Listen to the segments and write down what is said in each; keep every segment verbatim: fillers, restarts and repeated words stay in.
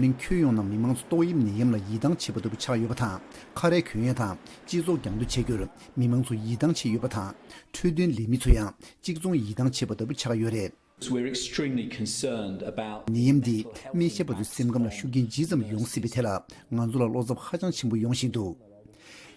འཛམ་གླིང་ཁྱོན་ཡོངས་ནང་མི་མང་ཚོ་ཏོག་དབྱིབས་ནད་ཡམས་ལ་ཡིད་ཐང་ཆད་པ་ལྟ་བུ་ཆགས་ཡོད་པ་དང་། ཁ་རས་གྱོན་ཡས་དང་སྤྱི་ཚོགས་རྒྱང་སྡོད་བྱེད་རྒྱུར་མི་མང་ཚོ་ཡིད་ཐང་ཆད་ཡོད་པ་དང་། འཕྲོད་བསྟེན་ལས་མི་ཚོ་ཡང་གཅིག་མཚུངས་ཡིད་ཐང་ཆད་པ་ལྟ་བུ་ཆགས་ཡོད་རེད། We're extremely concerned about ནད་ཡམས་འདིས་དམིགས་བསལ་པ་ཚོའི་སེམས་ཁམས་ལ་ཤུགས་རྐྱེན་ཇི་ཙམ་ཡོང་སྲིད་པའི་ཐད་ལ་ང་ཚོ་ལ་བློ་འཚབ་ཧ་ཅང་ཆེན་པོ་ཡོང་བཞིན་འདུག།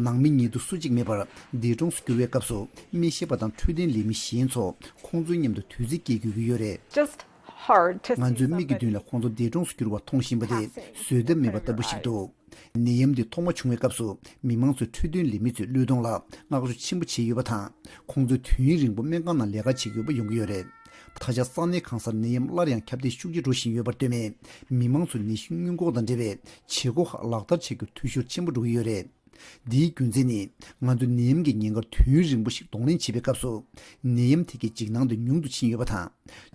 ནང་མི་ཉིད་དུ་སུ་གཅིག་མེད་པར་འདས་གྲོངས་སུ་གྱུར་བའི་སྐབས་སུ་དམིགས་བསལ་པ་དང་འཕྲོད་བསྟེན་ལས་མི་གཞན་ཚོ་ཁོང་ཚོའི་མཉམ་དུ་དུས་ཚོད་སྐྱེལ་དགོས་ཀྱི་ཡོད་རེད། Just hard to ང་ཚོའི་see མིག་གི་somebody མདུན་ལ་ཁོང་ཚོ་འདས་གྲོངས་སུ་གྱུར་བ་མཐོང་བཞིན་པ་དེ་བཟོད་ཐབས་མེད་པ་ལྟ་བུ་ཞིག་འདུག། ནད་ཡམས་འདི་ཐོག་མ་བྱུང་བའི་སྐབས་སུ་མི་མང་ཚོས་འཕྲོད་བསྟེན་ལས་མི་ཚོའི་བློས་གཏོང་ལ་བསྔགས་བརྗོད་ཆེན་པོ་བྱས་ཡོད་པ་དང་། ཁོང་ཚོས་དུས་ཡུན་རིང་པོ་སྨན་ཁང་ནང་ལས་ཀ་བྱེད་དགོས་པ་ཡོང་གི་ཡོད་རེད། ད་ཆ་ས་གནས་གང་སར་ནད་ཡམས་སླར་ཡང་ཁྱབ་གདལ་ཤུགས་ཆེ་འགྲོ་བཞིན་ཡོད་པར་ལྟོས་ནས། མི་མང་ཚོས་ནད་གཞི་སྔོན་འགོག་དང་འབྲེལ་བའི་བྱེད་སྒོ་ཁག་ལག་བསྟར་བྱེད་རྒྱུར་འཐུས་ཤོར་ཆེན་པོ་འགྲོ་གི་ཡོད་རེད། འདིའི་རྒྱུ་མཚན་ནི། ང་ཚོས་ནད་ཡམས་ཀྱི་ཉེན་ཁར་དུས་ཡུན་རིང་པོ་ཞིག་གདོང་ལེན་བྱེད་པའི་སྐབས་སུ། ནད་ཡམས་དེ་གའི་འཇིགས་སྣང་དེ་ཉུང་དུ་ཕྱིན་ཡོད་པ་དང་།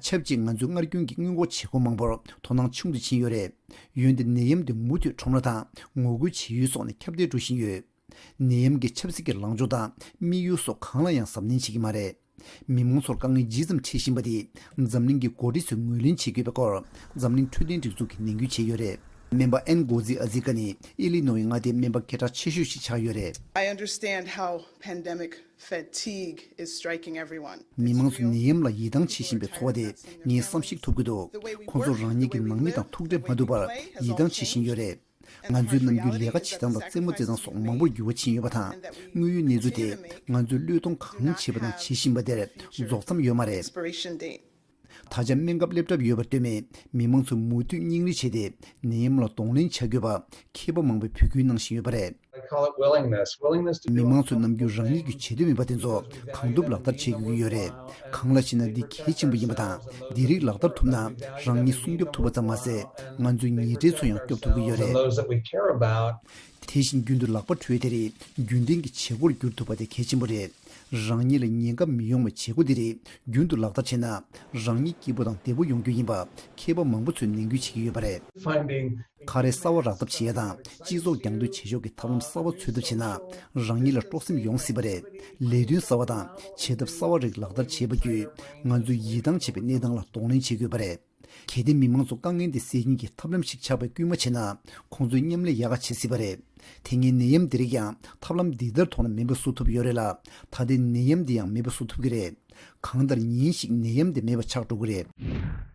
ཆབས་ཅིག་ང་ཚོའི་སྔར་རྒྱུན་གྱི་སྔོན་འགོག་བྱེད་སྒོ་མང་པོར་དོ་སྣང་ཆུང་དུ་ཕྱིན་ཡོད་རེད། འོན་ཏེ་ནད་ཡམས་འདི་མུ་མཐུད་ཁྲོམ་ར་དང་ངོ་རྒོལ་བྱེད་ཡུལ་སོགས་ནས་ཁྱབ་གདལ་འགྲོ་བཞིན་ཡོད། ནད་ཡམས་ཀྱིས་ཆབ་སྲིད་ཀྱི་ལངས་ཕྱོགས་དང་དམིགས་ཡུལ་སོགས་གང་ལ་ཡང་གཟབ་ནན་བྱེད་ཀྱི་མ་རེད། མི་མང་ཚོར་དཀའ་ངལ་ཇི་ཙམ་འཕྲད་བཞིན་པ་དེ་འཛམ་གླིང་གི་འགོ་ཁྲིད་ཚོས་ངོས་ལེན་བྱེད་དགོས་པའི་སྐོར་འཛམ་གླིང་འཕྲོད་བསྟེན་སྒྲིག་འཛུགས་ཀྱིས་ནན་སྐུལ་བྱས་ཡོད་རེད། སྨན་པ་ཨན་གོ་ཛི་ཨ་ཛི་ཀ་ནི་ཨི་ལི་ནོའི་མངའ་སྡེའི་སྨན་པ་སྐད་གྲགས་ཆེ་ཤོས་ཤིག་ཆགས་ཡོད་རེད། I understand how pandemic fatigue is striking everyone. མི་མང་ཚོ་ནད་ཡམས་ལ་ཡིད་ཐང་ཆད་བཞིན་པའི་ཚོར་བ་དེ་ངས་བསམ་ཤེས་ཐུབ་ཀྱི་འདུག། ཁོང་ཚོ་རང་ཉིད་ཀྱི་ནང་མི་དང་ཐུག་འཕྲད་མ་ཐུབ་པར་ཡིད་ཐང་ཆད་བཞིན་ཡོད་རེད། ང་ཚོའི་ནམ་རྒྱུན་ལས་ཀ་བྱེད་སྟངས་དང་རྩེད་མོ་རྩེད་སྟངས་སོགས་མང་པོར་འགྱུར་བ་ཕྱིན་ཡོད་པ་དང་། དངོས་ཡོད་གནས་ཚུལ་དེ་ང་ཚོས་བློས་གཏོང་གང་བྱས་པ་དང་བྱེད་བཞིན་པ་དེར་རྫོགས་མཚམས་ཡོད་མ་རེད། ད་ཆ་སྨན་ཁབ་སླེབས་གྲབས་ཡོད་པར་ལྟོས་ནས་མི་མང་ཚོས་མུ་མཐུད་སྙིང་རུས་བྱས་ཏེ་ནད་ཡམས་ལ་གདོང་ལེན་བྱ་དགོས་པ་མཁས་པ་མང་པོས་འབོད་སྐུལ་གནང་བཞིན་ཡོད་པ་རེད། I call it willingness. Willingness to do མི་མང་ཚོས་ནམ་རྒྱུན་རང་ཉིད་ཀྱི་བྱེད་འདོད་མེད་པ་དེ་ཚོ་གང་ཐུབ་ལག་བསྟར་བྱེད་དགོས་ཀྱི་ཡོད་རེད། གང་ལ་ཞེ་ན་འདི་གལ་ཆེན་པོ་ཡིན་པ་དང་། འདི་རིགས་ལག་བསྟར་ཐུབ་ན་རང་ཉིད་སྲུང་སྐྱོབ་ཐུབ་པ་ཙམ་མ་ཟད། ང་ཚོའི་ཉེ་འབྲེལ་ཚོ་ཡང་སྐྱོབ་ཐུབ་ཀྱི་ཡོད་རེད། Those that we care about དེ་བཞིན་རྒྱུན་དུ་ལག་པ་འཁྲུ་ཡས་དེ་རིགས་རྒྱུན་ལྡན་གྱི་བྱེད་སྒོར་འགྱུར་ཐུབ་པ་དེ་གལ་ཆེན་པོ་རེད། རང་ཉིད་ལ་ཉེན་ཁ་མི་ཡོང་བའི་བྱེད་སྒོ་དེ་རིགས་རྒྱུན་དུ་ལག་བསྟར་བྱས་ན་རང་ཉིད་སྐྱིད་པོ་དང་བདེ་པོ་ཡོང་རྒྱུ་ཡིན་པ་མཁས་པ་མང་པོ་ཚོས་ནན་སྐུལ་བྱེད་ཀྱི་ཡོད་པ་རེད། Finding ཁ་རས་གསར་བ་རག་ཐབས་བྱེད་ཡ་དང་སྤྱི་ཚོགས་རྒྱང་སྡོད་བྱེད་ཕྱོགས་ཀྱི་ཐབས་ལམ་གསར་བ་འཚོལ་ཐབས་བྱས་ན་རང་ཉིད་ལ་སྤྲོ་སེམས་ཡོང་སྲིད་པ་རེད། ལས་དོན་གསར་བ་དང་བྱེད་ཐབས་གསར་བ་རིགས་ལག་བསྟར་བྱས་པ་བརྒྱུད་ང་ཚོས་ཡིད་ཐང་ཆད་པའི་གནས་སྟངས་ལ་གདོང་ལེན་བྱེད་དགོས་པ་རེད། གལ་ཏེ་མི་མང་ཚོ་དཀའ་ངལ་འདི་སེལ་མཁན་གྱི་ཐབས་ལམ་ཞིག་ཆགས་པའི་སྐུལ་མ་བྱས་ན་ཁོང་ཚོའི་མཉམ་ལས་ཡག་ག་བྱེད་སྲིད་པ་རེད། དེ་སྔའི་ནད་ཡམས་འདི་རིགས་ཀྱང་ཐབས་ལམ་འདི་ལྟར་ཐོག་ནས་མེད་པ་བཟོ་ཐུབ་ཡོད་རེད་ལ། ད་ལྟའི་ནད་ཡམས་འདི་ཡང་མེད་པ་བཟོ་ཐུབ་ཀྱི་རེད། གང་ལྟར་ཉིན་ཞིག་ནད་ཡམས་འདི་མེད་པ་ཆགས་འགྲོ་གི་རེད།